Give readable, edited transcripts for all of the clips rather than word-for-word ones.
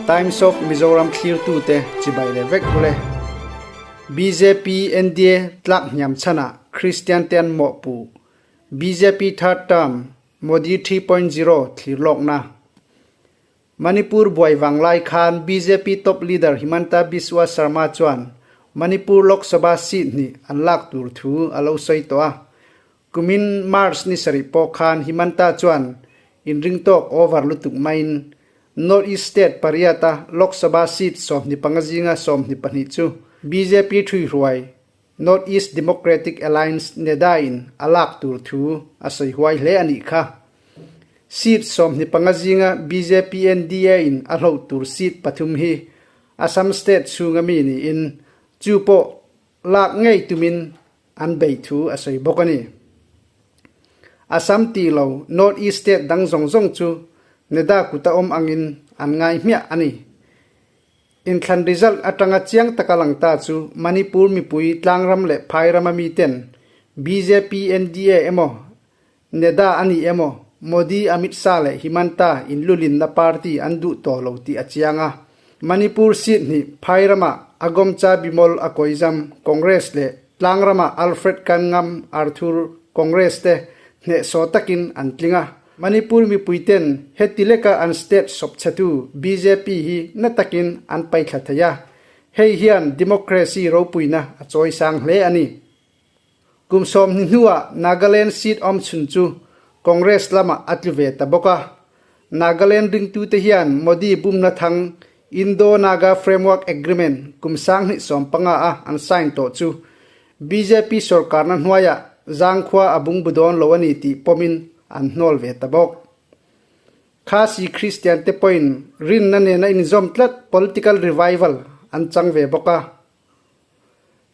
Times of Mizoram thlirtute chibai leh vek ule. Bjp NDA tlak hniam chhanah Kristian te an mawhpuh. Bjp third term Modi 3.0 thlir lawkna. Manipur buai vang lai khan bjp top leader Himanta Biswa Sarma chuan Manipur Lok Sabha seat hnih an lak tur thu a lo sawi tawh a. Kumin March ni sarih pawh khan Himanta chuan inringtawk over lutuk maiin North East state pariata Lok Sabha seat 25 zinga 22 chu bjp thuihruai North East Democratic Alliance, NEDA, in a lak tur thu a sawi huai hle a nih kha. Seat 25 zinga bjp NDA in a hloh tur seat pathum hi Assam state chhunga mi niin chu pawh lak ngei tumin an bei thu a sawi bawk a ni. Assam tih lo North East state dang zawng zawng chu NEDA kuta awm angin an ngai hmiah a ni. Inthlan result atanga chiang taka lang ta chu Manipur mipui tlangram leh phairam a miten bjp NDA emaw NEDA a ni emaw Modi Amit Shah leh Himanta inlulinna party an duh tawh lo tih a chiang a. Manipur seat hnih phairama Agomcha Bimol Akoijam Congress leh tlangrama Alfred Kangam Arthur Congress te hnehsawh takin an tling a. Manipur mipuiten heti leka an state sawpchhetu bjp hi na takin an paithla thei a, hei hian democracy ropuina a chawisang hle a ni. Kum 20 hnuah Nagaland seat awm chhun chu Congress lamah a tlu ve ta bawk a. Nagaland ringtute hian Modi bumna thang Indo-Naga Framework Agreement kum 2015 a an sign tawh chu bjp sorkarna hnuaiah zangkhua a bungbu dawn lo a ni tih pawmin an hnawl ve ta bawk. Khasi Kristian te pawhin rinna nena inzawm tlat political revival an chang ve bawk a.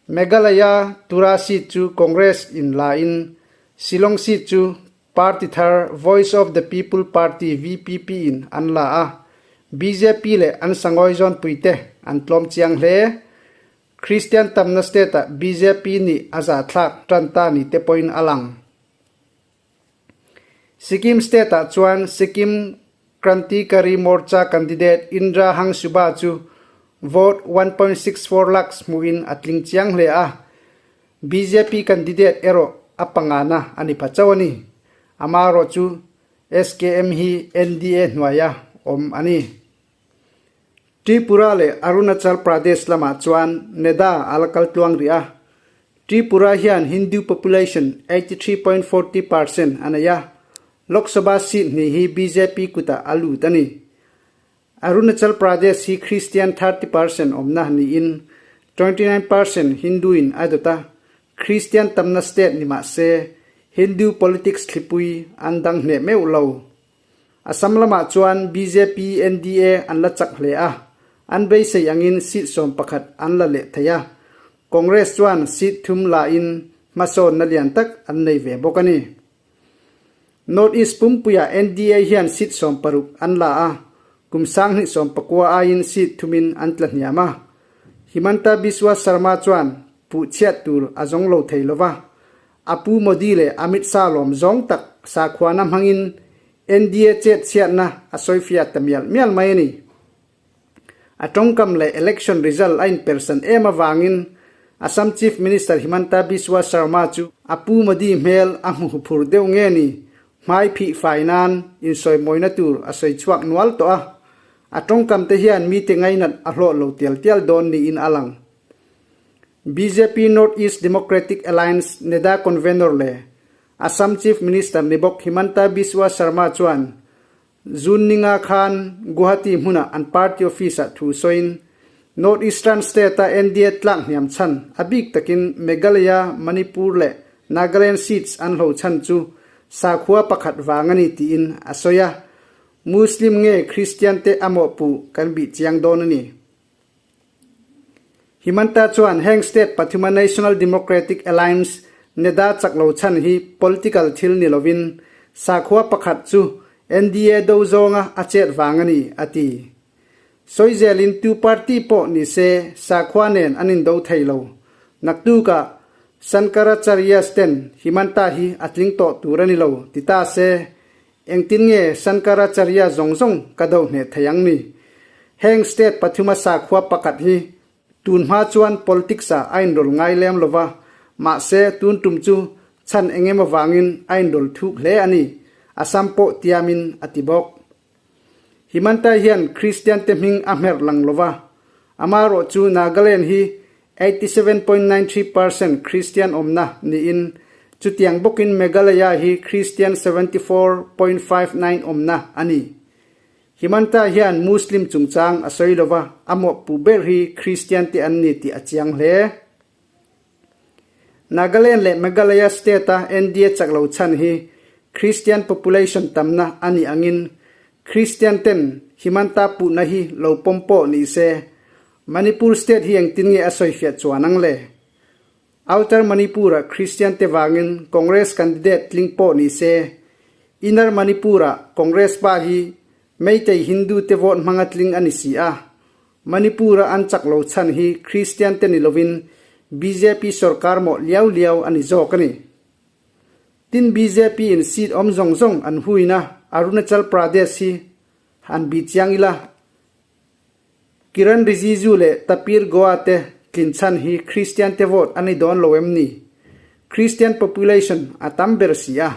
Meghalaya Tura seat chu Congress in la in Shillong seat chu party thar Voice of the People Party, VPP, in an la a, bjp leh an sangawi zawnpui te an tlawm chiang hle. Kristian tamna state ah bjp nih a zahthlak tan ta ni te pawhin a lang. Sikkim state ah chuan Sikkim Krantikari Morcha candidate Indra Hang Subba chu vote 1.64 lakhs hmuhin a tling chiang hle a, bjp candidate erawh a pangana a ni pha chauh a ni. Amaherawh chu SKM hi NDA hnuaia awm a ni. Tripura leh Arunachal Pradesh lamah chuan NEDA a la kal tluang rih a. Tripura hian Hindu population 83.40% a nei a, Lok Sabha seat hnih hi bjp kutah a lut a ni. Arunachal Pradesh hi Christian 30% awmna niin 29% Hindu-in a dawt a, Christian tamna state ni mah se Hindu politics thlipui an dang hneh meuh lo. Assam lamah chuan bjp NDA an la chak hle a, an beisei angin seat 11 an la leh thei a, Congress chuan seat thum lahin hmasawnna lian tak an nei ve bawk a ni. North East pumpuiah NDA hian seat 60 an la a, kum 2019 aiin seat thumin an tla hniam a. Himanta Biswa Sarma chuan puhchhiat tur a zawng lo thei lova, A pu Modi leh Amit Shah lawm zawng tak sakhuana hmangin NDA chet chhiatna a sawifiah ta mial mial mai a ni. A tawngkam leh election result a inpersan em avangin Assam Chief Minister Himanta Biswa Sarma chu a pu Modi hmel a hmu huphur deuh nge ni, hmai phih fai nan insawimawina tur a sawi chhuak nual tawh a. A tawngkam te hian mite ngainat a hlawh lo tial tial dawn niin a lang. Bjp North East Democratic Alliance NEDA Convenor leh Assam Chief Minister ni bawk Himanta Biswa Sarma chuan June ninga khan Guwahati hmunah an party office-ah thu sawiin North Eastern State-a NDA tlak hniam chhan a bik takin Meghalaya, Manipur leh Nagaland seats an hlo chhan chu sakhua pakhat vang a ni tiin a sawi a, Muslim nge Christian te a mawhpuh kan bih chiang dawn a ni. Himanta chuan heng state pathuma National Democratic Alliance, NEDA, chak lo chhan hi political thil ni lovin sakhua pakhat chu NDA do zawnga a chet vang a ni, a ti. Sawizelin tu party pawh ni se sakhua nen an indo thei lo. Naktukah Shankaracharya ten Himanta hi a tling tawh tur a ni lo ti ta se. Engtin nge Shankaracharya zawng zawng ka do hneh thei ang ni? Heng state pathuma sakhua pakhat hi tun hma chuan politics ah a inrawl ngai lem lo va, mahse tun tum chu chhan eng emaw vangin a inrawl thuk hle a ni, Assam pawh tiamin a ti bawk. Himanta hian Kristian te hming a hmerh lang lo va, amaherawh chu Nagaland hi 87.93 percent Kristian awmna niin chutiang bawkin Meghalaya hi Kristian 74.59 awmna a ni. Himanta hian Muslim chungchang a sawi lo va, a mawhpuh ber hi Kristian te an ni tih a chiang hle. Nagaland leh Meghalaya state-a NDA chak lo chhan hi Christian population tamna a nih angin Christian ten Himanta puhna hi lo pawm pawh ni se Manipur state hi engtin nge a sawifiah chuan ang le? Outer Manipur-a Christian te vangin Congress candidate tling pawh ni se Inner Manipur-a Congress pa hi Meitei Hindu te vote hmanga tling a ni si a, Manipur-a an chak lo chhan hi Kristian te ni lovin bjp sorkar mawh liau liau a ni zawk a ni. Tin bjp in seat awm zawng zawng an huina Arunachal Pradesh hi han bih chiang ila. Kiran Rijiju leh Tapir Goa te tlin chhan hi Kristian te vote a ni dawn lo em ni? Kristian population a tam ber si a.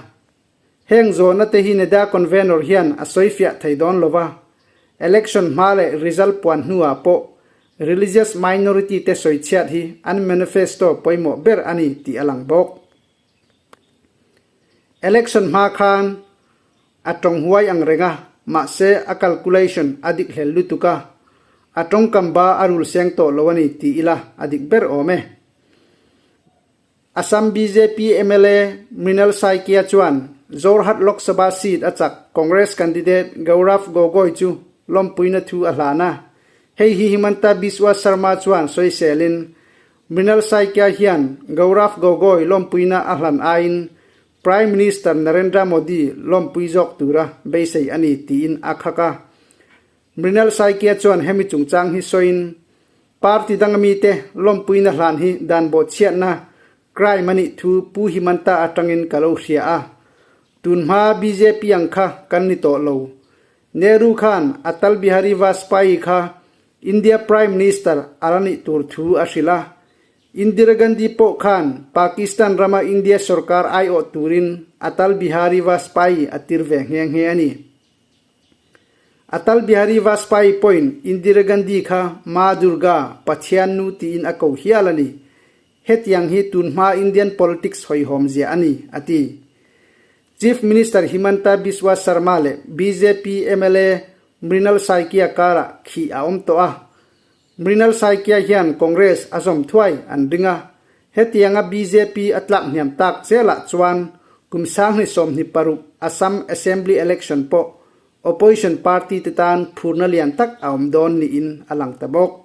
Heng zawhna te hi NEDA convenor hian a sawifiah thei dawn lo va, election hma leh result puan hnuah pawh religious minority te sawichhiat hi an manifesto pawimawh ber a ni tih a lang bawk. Election hma khan a tawng huai ang reng a, mahse a calculation a dik hlel lutuk a, a tawngkam ba a rul seng tawh lo a ni ti ila a dik ber awm e. Assam bjp mla Mrinal Saikia chuan Jorhat Lok Sabha seat a chak Congress candidate Gaurav Gogoi chu lawmpuina thu a hlan a. Hei hi Himanta Biswa Sarma chuan sawiselin Mrinal Saikia hian Gaurav Gogoi lawmpuina a hlan aiin Prime Minister Narendra Modi lawmpui zawk tura beisei a ni tiin a khak a. Mrinal Saikia chuan hemi chungchang hi sawiin Party danga mite lawmpuina hlan hi dan bawhchhiatna, crime, a nih thu Pu Himanta atangin ka lo hria a. Tun hma bjp ang kha kan ni tawh lo. Nehru khan Atal Bihari Vajpayee kha India Prime Minister a la nih tur thu a hrilh a. Indira Gandhi pawh khan Pakistan rama India sorkar aiawh turin Atal Bihari Vajpayee a tir ve nghe nghe a ni. Atal Bihari Vajpayee pawhin Indira Gandhi kha Ma Durga, Pathian nu tiin a ko hial a ni. Hetiang hi tunhma Indian politics hawihhawm zia a ni, a ti. Chief Minister Himanta Biswa Sarma leh bjp mla Mrinal Saikia karah khih a awm tawh a. Mrinal Saikia hian Congress a zawm thuai an ring a, hetianga bjp a tlak hniam tak zelah chuan kum 2026 Assam Assembly Election pawh opposition party te tan phurna lian tak a awm dawn niin a lang ta bawk.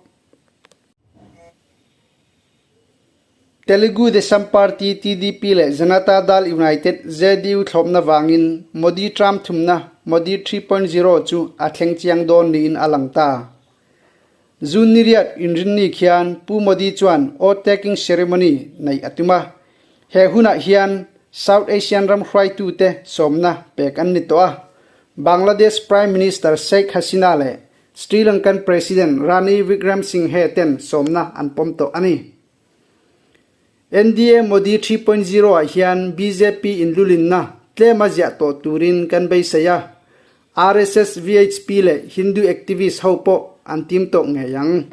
Telugu Desam Party, TDP, leh Janata Dal United, JDU, thlawpna vangin Modi term thumna Modi 3.0 chu a thleng chiang dawn niin a lang ta. June ni riat inrinni khian Pu Modi chuan oath taking ceremony neih a tum a. He hunah hian South Asian ram hruaitute sawmna pek an ni tawh a. Bangladesh Prime Minister Sheikh Hasina leh Sri Lankan President Ranil Wickremesinghe ten sawmna an pawm tawh a ni. NDA Modi 3.0 ah hian bjp inlulinna tlema ziah tawh turin kan beisei a. Rss, VHP leh Hindu activist ho pawh an tim tawh ngei ang.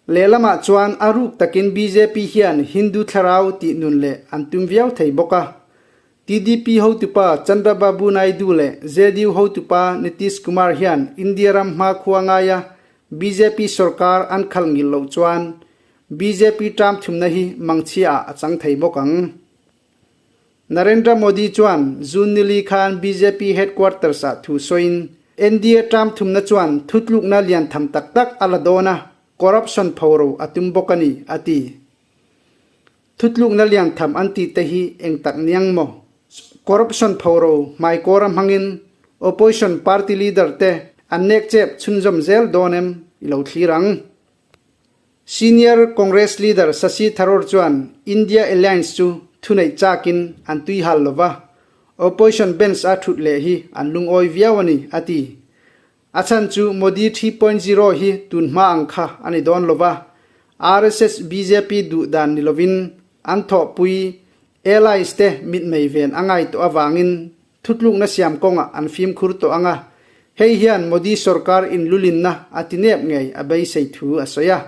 Lehlamah chuan a ruk takin bjp hian Hindu thlarau tih nun leh an tum viau thei bawk a. TDP hotupa Chandrababu Naidu leh JDU hotupa Nitish Kumar hian India ram hmakhua ngaia bjp sorkar an khalh ngil loh chuan bjp term thumna hi mangchhia ah a chang thei bawk ang. Narendra Modi chuan June nili khan bjp headquarters ah thu sawiin NDA term thumna chuan thutlukna lian tham tak tak a la dawn a, corruption phoro a tum bawk a ni, a ti. Thutlukna lian tham an tih te hi eng tak niang maw? Corruption phoro hmaikawra hmangin opposition party leader te an nek chep chhunzawm zel dawn em i lo thlir ang. Senior Congress leader Shashi Tharoor chuan India Alliance chu thuneih chakin an tui hal lo va. Opposition bench a thut leh hi an lungawi viau a ni, a ti. A chhan chu Modi 3.0 hi tun hma ang kha a ni dawn lo va, RSS bjp duh dan ni lovin an thawhpui allies te mitmei ven a ngai tawh avangin thutlukna siam kawngah an fimkhur tawh ang a, hei hian Modi sorkar inlulinna a ti nep ngei a beisei thu a sawi a.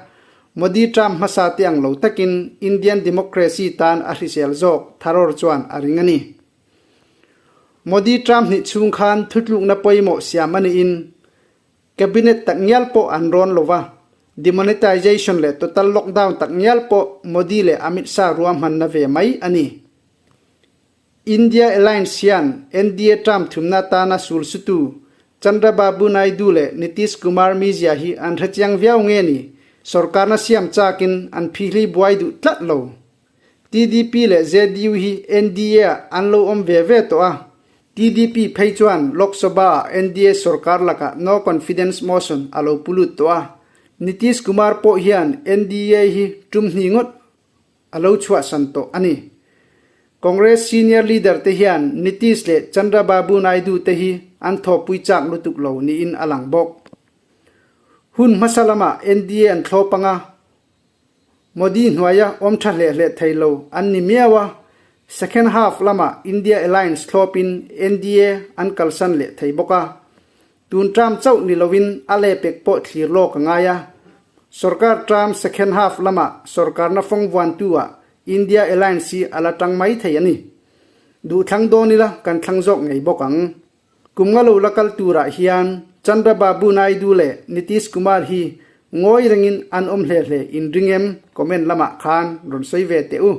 Modi term hmasa te ang lo takin Indian democracy tan a hrisel zawk Tharoor chuan a ring a ni. Modi term hnih chhung khan thutlukna pawimawh siam a niin Cabinet tak ngial pawh an rawn lo va, demonetization leh total lockdown tak ngial pawh Modi leh Amit Shah ruahmanna ve mai a ni. India Alliance hian NDA term thumna atana sulsutu Chandrababu Naidu leh Nitish Kumar mizia hi an hrechiang viau nge ni, sorkarna siam chakin an phihli buai duh tlat lo. TDP leh JDU hi NDA-ah an lo awm ve ve tawh a, TDP phei chuan Lok Sabha-ah NDA sorkar lakah no confidence motion a lo pu lut tawh a, Nitish Kumar pawh hian NDA hi tum hnih ngawt a lo chhuahsan tawh a ni. Congress senior leader te hian Nitish leh Chandrababu Naidu te hi an thawhpui chak lutuk lo niin a lang bawk. Hun hmasa lamah NDA an thlawp anga Modi hnuaia awm tha hleh hleh thei lo an ni miau a, second half lamah India Alliance thlawpin NDA an kalsan leh thei bawk a. Tun term chauh ni loin a lehpek pawh thlir lawk a ngai a. Sorkar term second half lamah sorkarna fawng vuantu-ah India Alliance hi a la tang mai thei a ni. Duhthlang dawn ila kan thlang zawk ngei bawk ang. Kum nga lo la kal turah hian Chandrababu Naidu leh Nitish Kumar hi ngawi rengin an awm hle hle in ring em? Comment lamah khan rawn sawi ve teh u.